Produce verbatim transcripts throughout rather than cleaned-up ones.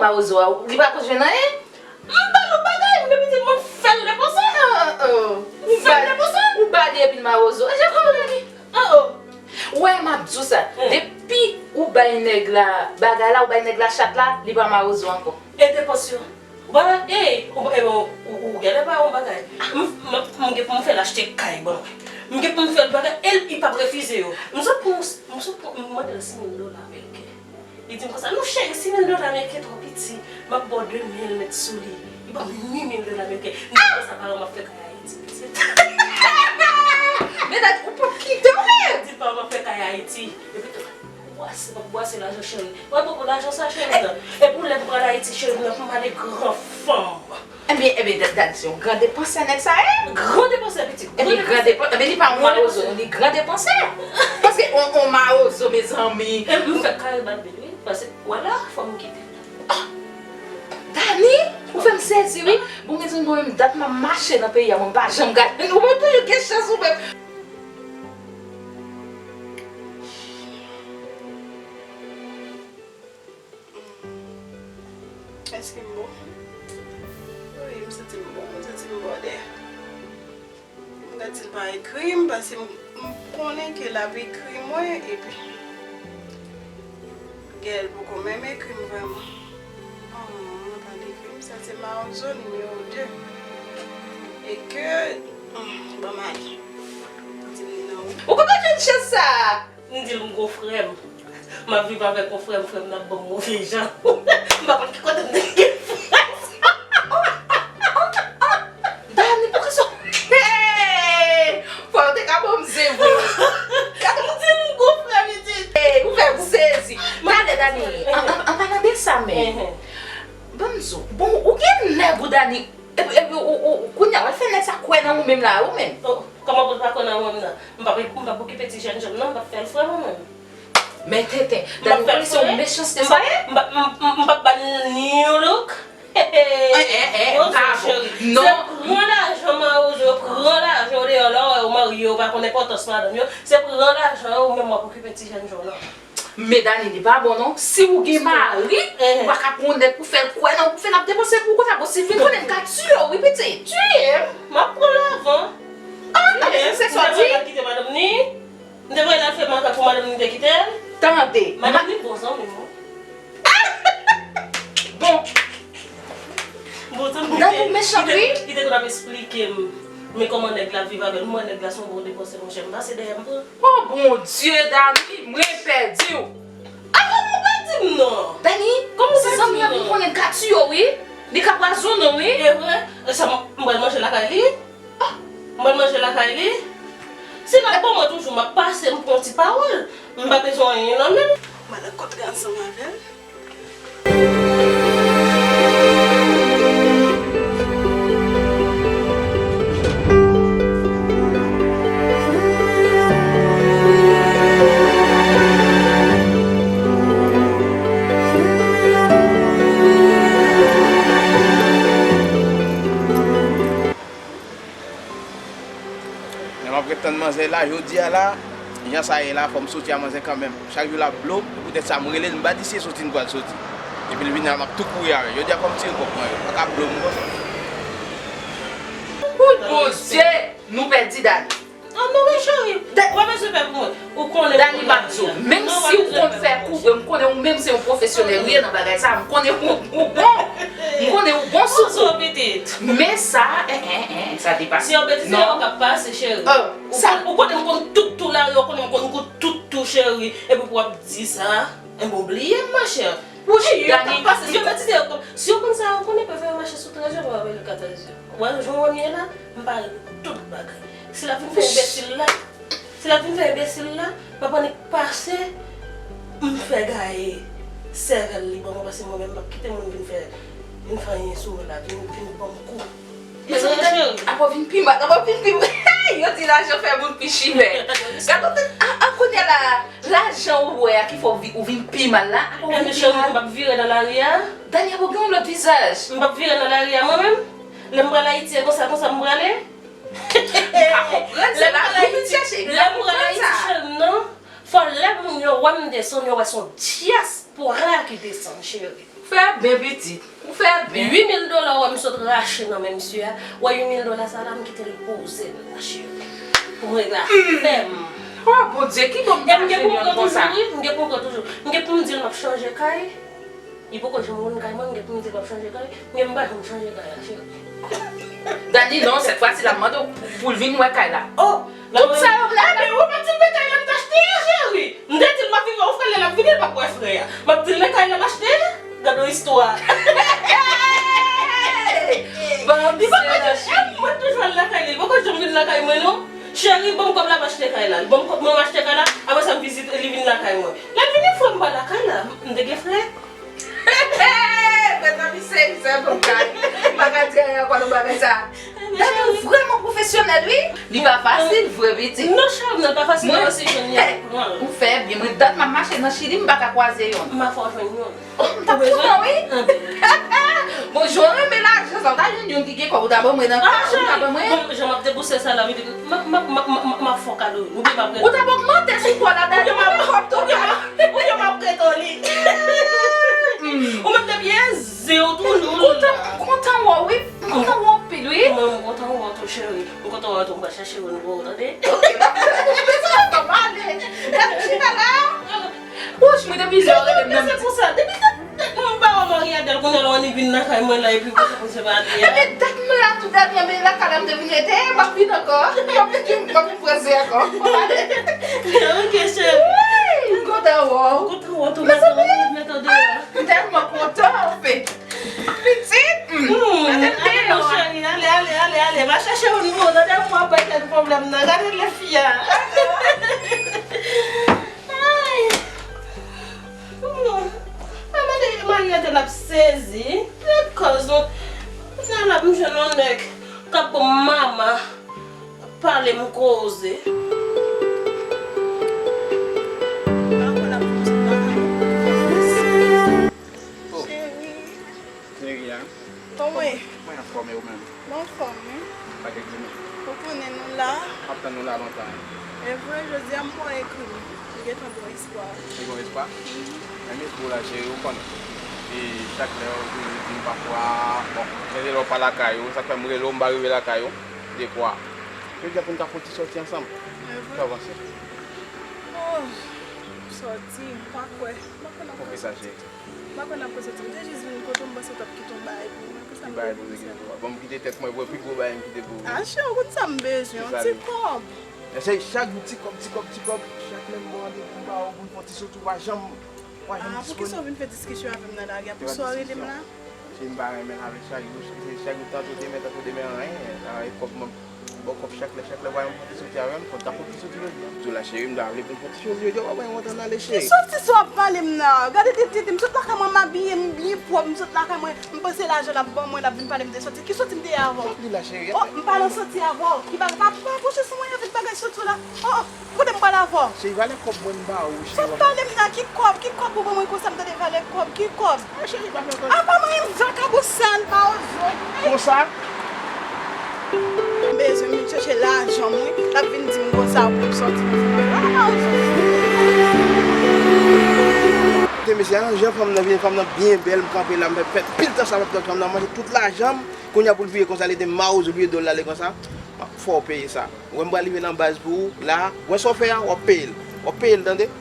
Mawozo a, li pa konn jwenn anyen? M ba l yon bagay, m depi di mwen fè l depanse. Oh, oh. M fè l depanse. Ou ba li epi l mawozo. E jan kòman li? Oh, oh. Wè, m ap di w sa. Hmm. Depi ou bay nèg la bagay la, ou bay nèg la chat la, li pa mawozo ankò. E depans yo? Ou pa wè, e, ou, e, ou, ou, ou genlè pa yon bagay. M, m, m gen pou m fè l achte kay ban mwen. M gen pou m fè l bagay, e l, li p ap refize yo. M sot pou, m sot pou, m mande l sis mil dola ameriken. Li di m konsa, "Non, cheri, sis mil dola ameriken twò piti. M ap ba w de mil, met sou li." Li ban m uit mil dola ameriken. M di konsa, paran m ap fè kay Ayiti, pitit. Men dat ou p ap kite w menm. Di paran m ap fè kay Ayiti. Epi tou, bwase, m ap bwase lajan cheri. Wè, poko lajan sa, cheri, nan. Epi lè m pral Ayiti, cheri, nan pou m ale gran fanm. Ebyen, ebyen, dat, dat se yon gran depansè nèg sa ye. Gran depansè, pitit. Ebyen, gran depansè. Ebyen, li pa yon mawozo, non, li gran depansè. Paske on, on mawozo, mezanmi. E m fè kare bat bèl, wi. Paske, wala, fò m kite. Ah! Dani, ou fè m sezi, wi. Bon, mezanmi, mwen menm, dat m ap mache nan peyi a, mwen pa janm gade. Ou menm toujou gen chans, ou menm. Èske m bon? Wi, m santi m bon, m santi m bòdè. M ka di l pa ekri m, paske m, m konnen ke l ap ekri mwen, epi gèl poko menm ekri m vrèman. Oh, non, l pa ekri m, sa se mawozo nimewo de. E ke, hmm, ban m ale. Di m li nan wout. Ou poko jwenn chans sa a? M di l m gon frè m. M ap viv avèk yon frè m, frè m nan ap ban m move jan. M pa konn ki kote m te gen frè sa. Dani, poukisa w, hey! Fò w te ka ban m ze vre. Gade, m di l m gon frè, pitit. Hey, ou fè m sezi. Talè, Dani, an, an, an palan de sa, men. Ban m di w, bon, ou gen nèg ou, Dani, epi, epi, ou, ou, ou, kounye a, w al fè nèg sa kwè nan ou menm la, ou menm. Oh, kòman pou l pa kwè nan mwen menm nan? M p ap, m p ap okipe ti jèn jan m nan, m p ap fè l frè mwen menm. Men tenten, Dani, ou konnen se yon mechanste sa ye? M p ap, m p ap, m p ap ba l ni yon louk. Hey, hey, hey, pa bon. Non. Se pran lajan mawozo, pran lajan w deyò la, w marye, w pa konn enpòtans madanm yo. Se pran lajan yo, ou menm w ap okipe ti jèn jan w nan. Men Dani, li pa bon non. Si ou gen mari, ou pa ka pran yon nèg pou fè l kwè nan ou, pou fè l ap depanse pou ou konsa. Bon, si l vin konnen m ka tiye w, wi, pitit. Tiye m? M ap pran l avan. Ah, ah, men se sa w di? M te voye l al kite madanm ni. M te voye l al fè makak pou madanm ni te kite l. Tande. Madanm ni bon zanmi m, wi. Bon. Bon, tankou Dani mechan, wi. Li te konn ap esplike m, men kòman nèg la viv avè l. M wè nèg la se yon bon depansè, monchè. M pase dèyè m pran. Oh, Bondye, Dani, mwen pèdi w. A, kòman w pèdi m non? Dani, kòman se zanmi an, li konnen l ka tiye w, wi. Li ka pwazone w, wi. E vre? E sa, m, m pral manje lakay li? Ah, m pral manje lakay li. Si l ap ban mwen toujou, m ap pase, m pran yon ti pawòl. M pa bezwen anyen nan men l. M al rankontre ansanm avè l. Men m ap ret tann manzè la, jodi a la, jan sa ye la, fò m soti a manzè kanmenm. Chak jou l ap blo m, e poutèt sa m rele l, m pa di si e soti n pral soti. Epi l vini a, m ap tou kouri avè l. Jodi a fò m tire kòb mwen yo, pa ka blo m konsa. Woy, Bondye, nou pèdi Dani. Oh, non, men cheri, ou pa bezwen pè pou mwen. Ou konnen Dani, m ap di w, menm si w konn fè kou, m konnen ou menm se yon pwofesyonèl ou ye nan bagay sa, m konnen ou, ou bon. M konnen ou bon sou kou. Men sa, en, en, en, sa depase. Se yon betize yo k ap pase, cheri. Ou konnen m konn tout tou lari, ou konnen m konn kout tout tou, cheri. Epi pou w ap di sa, enben w bliye m, machè. Wouch, Dani. Si yo konn sa, yo konnen prefere mache sou trèz yo, pa mache sou katrèz yo. Wè, jan w ye la, m pare pou tout bagay. Si l ap vin fè enbesil la, si l ap vin fè enbesil la, m ap annik pase, m fè gaye sèvèl li ban mwen, paske mwen menm m p ap kite moun vin fè, vin fè anyen sou mwen la, vin, vin ban m kou. Mezanmi, Dani, ap ap vin pi mal, ap ap vin pi mal. Yo di lajan fè moun pi chimè. Gade w tèt, a, a, kounye a la, lajan ou wè a ki fè w vi-, ou vin pi mal la, ap ap vin pi mal. M p ap vire nan lari a. Dani, ap ap gen yon lòt vizaj. M p ap vire nan lari a mwen menm. Lè m pral Ayiti, e konsa, konsa m prale. M pa konprann, se la pou vin chèche. Lè m pral Ayiti, cheri m nan, fò lè moun yo wè m desann, yo wè se yon dyaspora ki desann, cheri. Fè byen pitit. Ou fè byen. Uit mil dola w wè m sot rache nan men misye a. W wè uit mil dola sa la, m kite l poze l la, cheri. Pou m regle afè m. Oh, Bondye, ki bon m gen pou m pran toujou, wi. M gen pou m pran toujou. M gen pou m di l m ap chanje kay. Li poko janm konn kay mwen, m gen pou m di l m ap chanje kay. M gen m pa janm chanje kay la, cheri. Danilo, sèt fwa si l ap mande w pou, pou l vin wè kay la. Oh! Tout sa yo vle. Ebyen, ou pa di l men kay la m t achte a, cheri. M te di l m ap vin wè w frè, lè l ap vini, l p ap wè frè a. M ap di l men kay la m achte a. Gad yon istwa. Li poko janm, mwen toujou al lakay li, li poko janm vin lakay mwen non. Cheri, ban m kòb la m achte kay la. Li ban m kòb mwen m achte kay la, apre sa m vizite li vin lakay mwen. Lè l vini frè m pa lakay la, m te gen frè. Mèt nan misye, misye pou m kay. M pa ka di anyen ankò nan bagay sa. Danilo vrèman pwofesyonèl wi. Li pa fasil vre pitit. Non, cheri, non, li pa fasil, mwen osi jwenn li. Ou fè byen, mwen dat m ap mache nan Chili, m pa ka kwaze youn. M pa fè w jwenn youn. Oh, m t ap kontan wi. Bon, jan w renmen lajan sa, ou ta jwenn youn ki gen kòb, ou ta ban mwen nan kay, ou ta ban mwen. Bon, jan m ap debouse sa la, m ap fè w kado youn, oubyen m ap rete. Ou t ap ogmante sou kò la, Danilo, m ap kòb tou. Oubyen m ap rete li. Ou menm depi zen ou tou nou la. Kontan wè w wi. M kontan wè w anpil wi. Mwen m kontan wè w tou cheri. M kontan wè w tou, m pral chache youn pou ou tande. Ok, m ap tann ou, m bezwen kòb ale. Gad chita la. Wouch, mwen depi lè w rele m nan. Se pou sa, depi tèt m ba w Maria Del kounye a la w annik vin lakay mwen la epi w pa konn se pa li a. Ebyen dat m la tou dènye men lakay la m te vin rete, m ap vin ankò. M ap vin, m ap vin pran zen ankò. M ap ale. Ok cheri. Wi, m kontan wè w. M kontan wè w tou. Mezanmi, m tèlman kontan anfen. Pitit, hmm, ale non cheri, ale, ale, ale, ale. Va chache youn pou ou, tande pou w ap bay tèt pwoblèm nan. Gade lè fi a. Ay. Hmm. Mwen mande Maria te l ap sezi. Lè kòz nou. Sa la m jwenn yon nèg k ap ban m mama. Pale m koze. Oh. Cheri. Cheri a. Kòman w ye? Mwen anfòm, e ou menm? Mwen anfòm wi. Pa t egzime. Ou konnen nou la. M ap tann nou la lontan wi. E vre, jodi a m wè w ekri m. M gentan gen yon espwa. Ou gen yon espwa? Mhm. Mwen m ekri w la cheri, ou konnen. E chak lè ou toujou di m pafwa, bon, gen de lè ou pa lakay ou, sa k fè m rele w, m pa rive lakay ou, dekwa. Jodi a pou n ta fè yon ti sòti ansanm. Sa w panse? Oh, sòti, m pa kwè. M pa kwè n ap ka sòti. M pa kwè n ap ka sòti. M te jis vin kote w, m panse w t ap kite yon bagay pou mwen. Ki bagay pou m te kite pou ou? Bon, m kite tèt mwen, pou pi gwo bagay m kite pou ou. Ah, cheri, ou konn sa m bezwen, yon ti kòb. Mesye, chak jou ti kòb, ti kòb, ti kòb. Chak lè m ba w randevou, m ba w pou n fè yon ti sòti, ou pa janm, ou pa janm disponib. Ah, poukisa w vin fè diskisyon avè m nan lari a? Poukisa w rele m la? Cheri, m pa renmen l avèk chak jou, se chak jou tanto demen, tanto demen anyen. Sa e kòb mwen, ba w kòb chak lè, chak lè, ou pa janm fè yon ti sòti avè m, fò n ta fè yon ti sòti jodi a. M di w la, cheri, m ta vle pou n fè yon ti sòti jodi a, ou pa mwen antre n ale, cheri. Ki sòti sa w ap pale m nan? Gade tete, m sot lakay mwen, m abiye, m byen pwòp, m sot lakay mwen. M panse lajan l ap ban mwen, l ap vin pale m de sòti. Ki sòti m te ye avè w? Sòti la, cheri. Oh, m pa nan sòti avè w. Ki bagay? Pa, pa pwoche sou mwen avèk bagay sòti w la. Oh, oh, kote m pral avè w? Cheri, valè kòb mwen m ba ou, cheri. Sòt pale m nan, ki kòb? Ki kòb ou ban mwen konsa, m tande valè kòb? Ki kòb? Ah, cheri, pa fè konsa. Apa mwen menm vakabon sal, pa ozon. Konsa? M bezwen m vin chèche lajan m wi. L ap vin di m konsa pou m sòti. Ah, pa ozon. Te mesye, jan fanm nan vini, fanm nan byen bèl, m kanpe la, m fè, fè pil tan sa m ap tann fanm nan, manje tout lajan m. Kounye a pou l vire konsa, li te mawozo, vire do l ale konsa. M ap fè w peye sa. Ou wè m pral rive nan baz pou ou, la, ou wè sa w fè a, w ap peye l. W ap peye l, tande?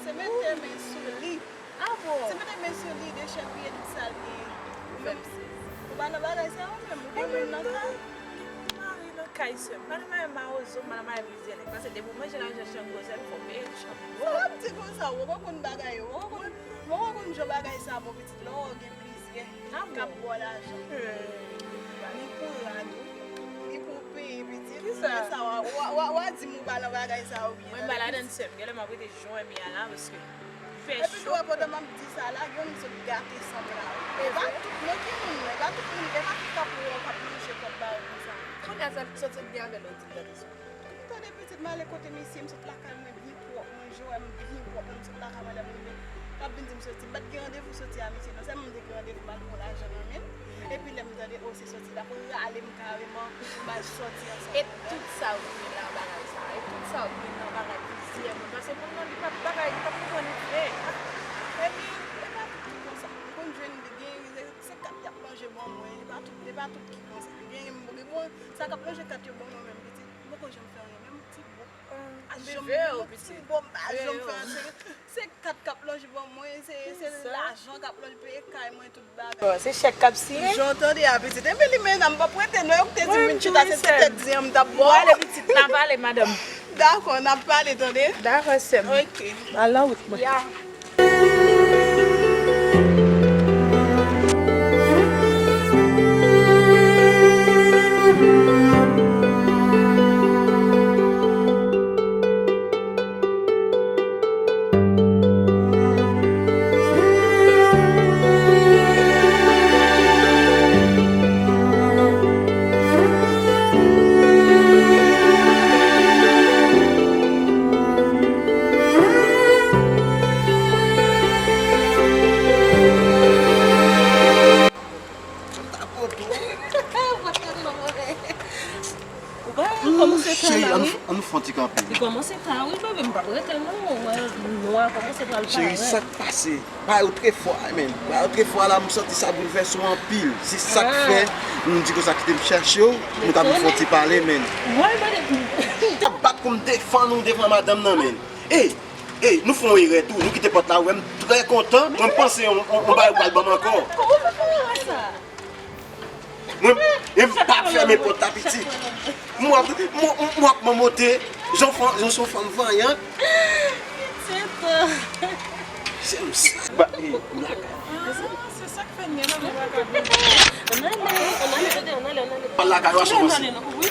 Se mete men sou li. Se mete men sou li, dechèpiye tout sa l genyen. Ou menm, ou pa nan bagay sa yo menm, ou gen moun nan kay. Kay sè m. Pa nan maye mawozo, pa nan maye plizyè nèg. Paske depi w manje lajan chanm gwosè, fò w peye chanm. Sa m di konsa, ou poko konn bagay yo. Ou poko konn, ou poko konn jan bagay sa bon pitit. Lè w gen plizyè k ap ba w lajan. Ni pou rad ou, ni pou w peye pitit. Kisa? Sa w a, w a, w a, w a di m ou pa nan bagay sa yo byen. Mwen m pa ladann sè m. Genlè m ap rete jan w wè m ye a la, paske fè cho. Epi tou, pandan m ap di sa la, gen yon moun sot gate sanm la. E pa tout non ki moun, e pa tout moun, e pa tout k ap wè w k ap manje kòb ba ou konsa. Kounye a sa, soti byen avè l, ou di l gate sanm. M tande pitit m ale kote misye, m sot lakay mwen byen pwòp, manje wè m byen pwòp, m sot lakay mwen lè m rive. L ap vin di m soti, m pa t gen randevou soti a misye non, sèlman m te gen randevou m al pran lajan nan men l. Epi lè m tande, o, se soti l ap rale m kareman, m al soti ansanm. E tout sa ou gen nan bagay sa, e tout sa ou gen nan bagay plizyè moun, paske moun nan li p ap bagay, li p ap konprann vre. Epi, e pa tout ki konsa. M konn jwenn gen, se kat y ap manje ban mwen, e pa tout, e pa tout ki konsa. Gen, gen bon, sa k ap manje kat yo ban mwen menm pitit, m poko janm fè anyen, menm ti bouk. A janm, ti bouk, a janm fè anyen. Se kat k ap lonje ban mwen, se, se lajan k ap lonje peye kay mwen, tout bagay. Bon, se chèk k ap siyen. Jan w tande a, pitit. Enben, li menm, m p ap rete non, yo te di m vin chita, se ti tèt di an m t ap ba w. Mwen ale, pitit, n a pale, madanm. Dakò, n ap pale, tande. Dakò, sè m. Ok. Al nan wout mwen. Ya. Ou pa kòmanse ta la, wi. Cheri, ann, ann fè yon ti kanpe. Li kòmanse ta, wi, bebe, m p ap rete, non. Ou wè, nwa kòmanse pral parèt. Cheri, sa k pase? Bagay yo trè fò a, men. Bagay yo trè fò a la, m santi sa boulvèse w anpil. Se sa k fè m di konsa kite m chèche w, nou ka vin fè yon ti pale, men. T ap bat pou m defann ou devan madanm nan, men. Ey, ey, nou fè yon erè tou, nou kite pòt la ouvè, m trè kontan, mwen m panse yon, yon, yon bagay pral ban m ankò. Kòman w fè fè erè sa? Mwen, e m p ap fèmen pòt la, pitit. M w ap, m w, m w ap manmote. Jan w fè, jan w se yon fanm vanyant. Pitit. Se m sa. Ba, e, m lakay. Ah, se sa k fè n gen nan men vakabon. Ann ale, ann ale, tande, ann ale, ann ale. Pral lakay w a se w panse. Ann ale, non, wi.